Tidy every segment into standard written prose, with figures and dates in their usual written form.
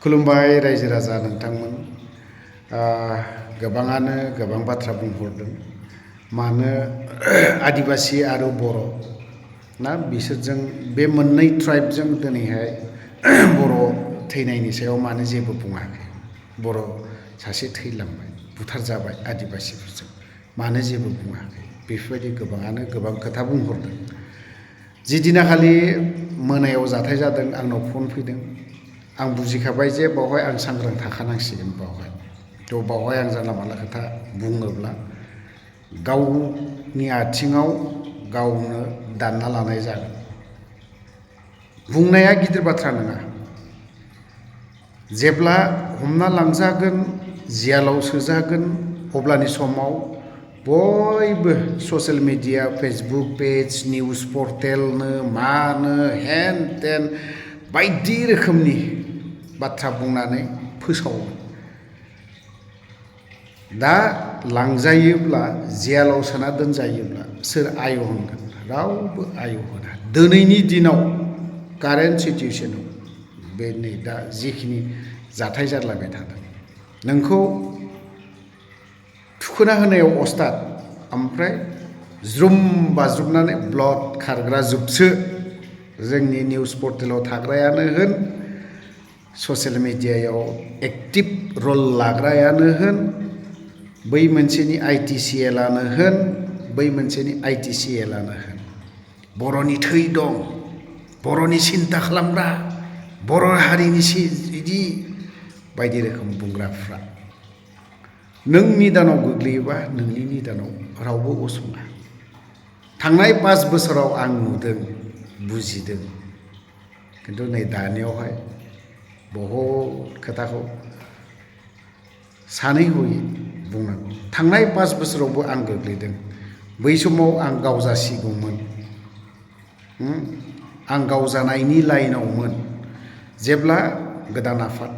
खुलुमबाय रायजो राजा नोंथांमोन गोबाङानो गोबां बाथ्रा बुंहरदों मानो आदिबासि आरो बर' ना बिसोरजों बे मोननै ट्राइबजों दिनैहाय बर' थैनायनि सायाव मानो जेबो बुङाखै बर' सासे थैलांबाय बुथारजाबाय आदिबासिफोरजों मानो जेबो बुङाखै बेफोरबायदि गोबाङानो गोबां खोथा बुंहरदों जिदिनाखालि मोनायाव जाथाय जादों आंनाव फन फैदों आं बुजिखाबाय जे बावहाय आं सांग्रां थाखानांसिगोन बावहाय आं जानला मानला खोथा बुङोब्ला गावनि आथिङाव गावनो दानना लानाय जागोन बुंनाया गिदिर बाथ्रा नङा जेब्ला हमना लांजागोन जेलाव सोजागोन अब्लानि समाव बयबो social media Facebook page news पर्टेलनो मानो हेन तेन बायदि रोखोमनि बाथ्रा बुंनानै फोसावो दा लांजायोब्ला जेलाव सोना दोनजायोब्ला सोर आय होनगोन रावबो आय होना दिनैनि दिनाव कारेन्ट सिचुवेसनाव बे नै दा जिखिनि जाथाय जालायबाय थादों नोंखौ थुखोना होनायाव अस्ताद ओमफ्राय ज्रुम बाज्रुमनानै ब्लड खारग्रा जोबसो जोंनि निउस पर्टेलाव थाग्रायानो होन ससियेल मिडियायाव एक्टिभ रल लाग्रायानो होन बै मोनसेनि आइटिसिएलानो होन बै मोनसेनि आइटिसिएलानो होन बर'नि थै दं बर'नि सिन्ता खालामग्रा बर' हारिनि बिदि बायदि रोखोम बुंग्राफ्रा नों निदानाव गोग्लैयोबा नोंनि निदानाव रावबो गसङा थांनाय 5 बोसोराव आं नुदों बुजिदों खिन्थु नै दानियावहाय बहुद खोथाखौ सानै हयै बुंनांगौ थांनाय 5 बोसोरावबो आं गोग्लैदों बै समाव आं गावजासिगौमोन आं गावजानायनि लाइनावमोन जेब्ला गोदान आफाद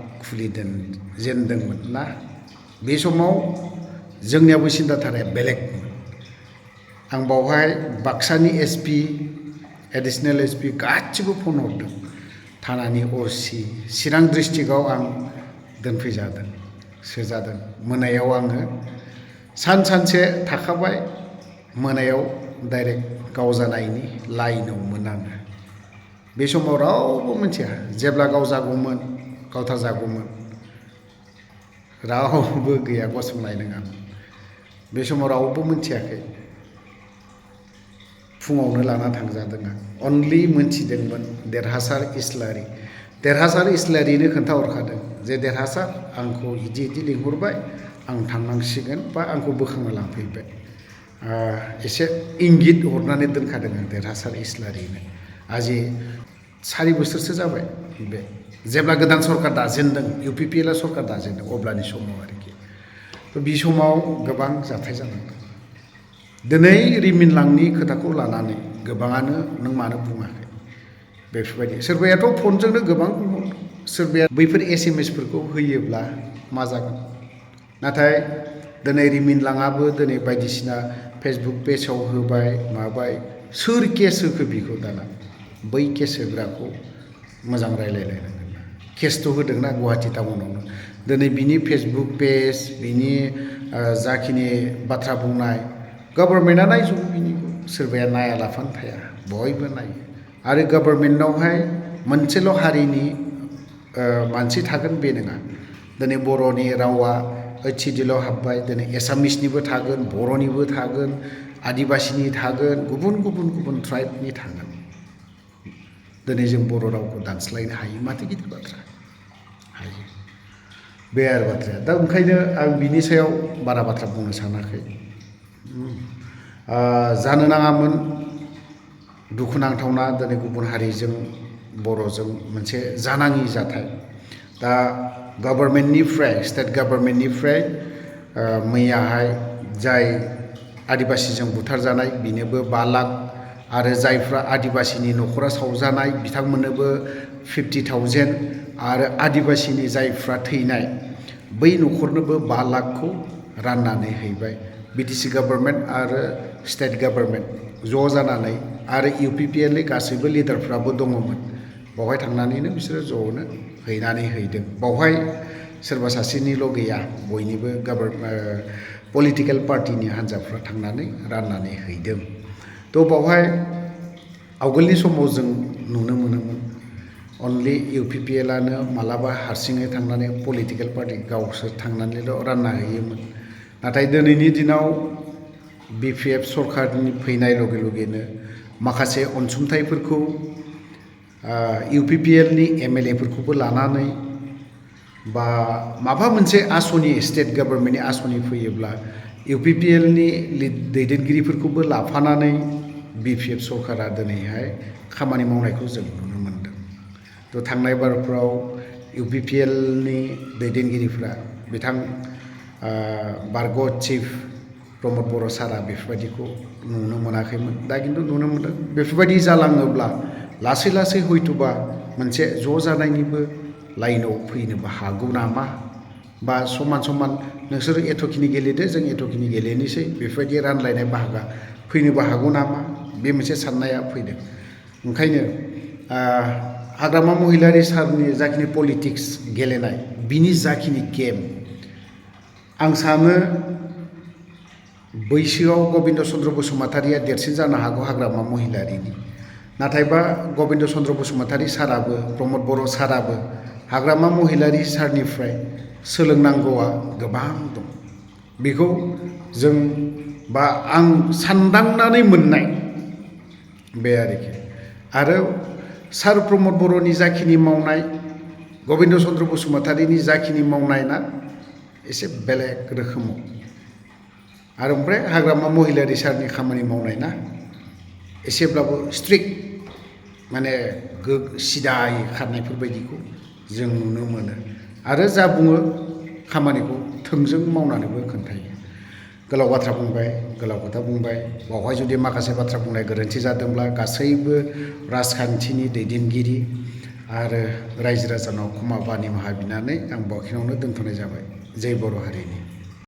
जेनदोंमोन ना बे समाव जोंनियाबो सिन्ताधाराया बेलेगमोन आं बावहाय बाक्सानि एसपि एडिसनेल एसपि गासिबो फन हरदों थानानि अरसि चिरां डिस्ट्रिक्टआव आं दोनफैजादों सोजादों मोनायाव आङो सानसे थाखाबाय मोनायाव डाइरेक्ट गावजानायनि लाइनावमोन आङो बे समाव रावबो मिथिया जेब्ला गावथारजागौमोन रावबो गैया गसंनाय नङा बे समाव रावबो मिथियाखै फुङावनो लाना थांजादों आं अनलि मोनथिदोंमोन देरहासार इस्लारिनो खोन्थाहरखादों जे देरहासार आंखौ इदि लिंहरबाय आं थांनांसिगोन बा आंखौ बोखांना लांफैबाय एसे इंगित हरनानै दोनखादों आं देरहासार इस्लारिनो आजि 4 बोसोरसो जाबाय बे जेब्ला गोदान सरकार दाजेनदों UPPL सरकार दाजेनदों अब्लानि समाव आरोखि बे समाव गोबां जाथाय जालांदों दिनै रिमिनलांनि खोथाखौ लानानै गोबाङानो नों मानो बुङाखै बेफोरबायदि सोरबायाथ' फनजोंनो गोबां सोरबाया बैफोर SMSफोरखौ होयोब्ला मा जागोन नाथाय दिनै रिमिनलाङाबो दिनै बायदिसिना फेसबुक पेजाव होबाय माबाय सोर केस होखो बिखौ दाना बै केस होग्राखौ मोजां रायलायलायनांगोन केसथ' होदोंना गुवाहाटि टाउनावनो दिनै बिनि फेसबुक पेज बिनि जाखिनि बाथ्रा बुंनाय गभर्नमेन्टआ नायजोबो बिनिखौ सोरबाया नायालाफानो थाया बयबो नायो आरो गभर्नमेन्टआवहाय मोनसेल' हारिनि मानसि थागोन बे नङा दिनै बर'नि रावा HCDL हाबबाय दिनै एसामिसनिबो थागोन बर'निबो थागोन आदिबासिनि थागोन गुबुन ट्राइबनि थागोन दिनै जों बर' रावखौ दानस्लायनो हायो माथो गिदिर बाथ्रा हायो बे आरो बाथ्राया दा ओंखायनो आं बिनि सायाव बारा बाथ्रा बुंनो सानाखै जानो नाङामोन दुखुनांथावना दिनै गुबुन हारिजों बर'जों मोनसे जानाङि जाथाय दा स्टेट गभर्नमेन्टनिफ्राय मैयाहाय जाय आदिबासिजों बुथारजानाय बिनोबो 5 लाख आरो जायफ्रा आदिबासिनि न'खरा सावजानाय बिथांमोननोबो 50,000 आरो आदिबासिनि जायफ्रा थैनाय बै न'खरनोबो 5 लाखखौ राननानै हैबाय BTC गभर्नमेन्ट आरो स्टेट गभर्नमेन्ट ज' जानानै आरो UPPL गासैबो लिडारफ्राबो दङमोन बावहाय थांनानैनो बिसोरो ज'नो हैनानै हैदों बावहाय सोरबा सासेनिल' गैया बयनिबो पलिटिकेल पार्टिनि हान्जाफ्रा थांनानै राननानै हैदों थ' बावहाय आवगोलनि समाव जों नुनो मोनोमोन अनलि UPPLआनो मालाबा हारसिङै थांनानै पलिटिकेल पार्टि गावसोर थांनानैल' रानना हैयोमोन नाथाय दिनैनि दिनाव BPF सरकारनि फैनाय लगे लगेनो माखासे अनसुंथाइफोरखौ UPPLनि MLAफोरखौबो लानानै बा माबा मोनसे आसनि स्टेट गभर्नमेन्टनि आसनि फैयोब्ला UPPLनि दैदेनगिरिफोरखौबो लाफानानै BPF सरकारा दिनैहाय खामानि मावनायखौ जों नुनो मोनदों थ' थांनाय बारफ्राव UPPLनि दैदेनगिरिफ्रा बिथां बारग' चिफ प्रमद बर' सारा बेफोरबायदिखौ नुनो मोनाखैमोन दा खिन्थु नुनो मोनदों बेफोरबायदि जालाङोब्ला लासै लासै हयथ'बा मोनसे ज' जानायनिबो लाइनाव फैनोबो हागौ नामा बा समान समान नोंसोर एथ'खिनि गेलेदो जों एथ'खिनि गेलेनोसै बेफोरबायदि रानलायनाय बाहागोआ फैनोबो हागौ नामा बे मोनसे साननाया फैदों ओंखायनो हाग्रामा महिलारि सारनि जाखिनि पलिटिक्स गेलेनाय बिनि जाखिनि गेम आं सानो बैसोआव गबिन्द चन्द्र बसुमतारिया देरसिन जानो हागौ हाग्रामा महिलारिनि नाथायबा गबिन्द चन्द्र बसुमतारि साराबो प्रमद बर' साराबो हाग्रामा महिलारि सारनिफ्राय सोलोंनांगौआ गोबां दं बेखौ जों बा आं सानदांनानै मोननाय बे आरोखि आरो सार प्रमद बर'नि जाखिनि मावनाय गबिन्द चन्द्र बसुमतारिनि जाखिनि मावनाय ना एसे बेलेग रोखोमाव आरो ओमफ्राय हाग्रामा महिलारि सारनि खामानि मावनाय ना एसेब्लाबो स्ट्रिक्ट माने सिदायै खारनायफोर बायदिखौ जों नुनो मोनो आरो जा बुङो खामानिखौ थोंजों मावनानैबो खोन्थायो गोलाव बाथ्रा बुंबाय गोलाव खोथा बुंबाय बावहाय जुदि माखासे बाथ्रा बुंनाय गोरोन्थि जादोंब्ला गासैबो राजखान्थिनि दैदेनगिरि आरो रायजो राजानाव क्षमा निमाहा बिनानै आं बेखिनियावनो दोनथ'नाय जाबाय जय बर' हारिनि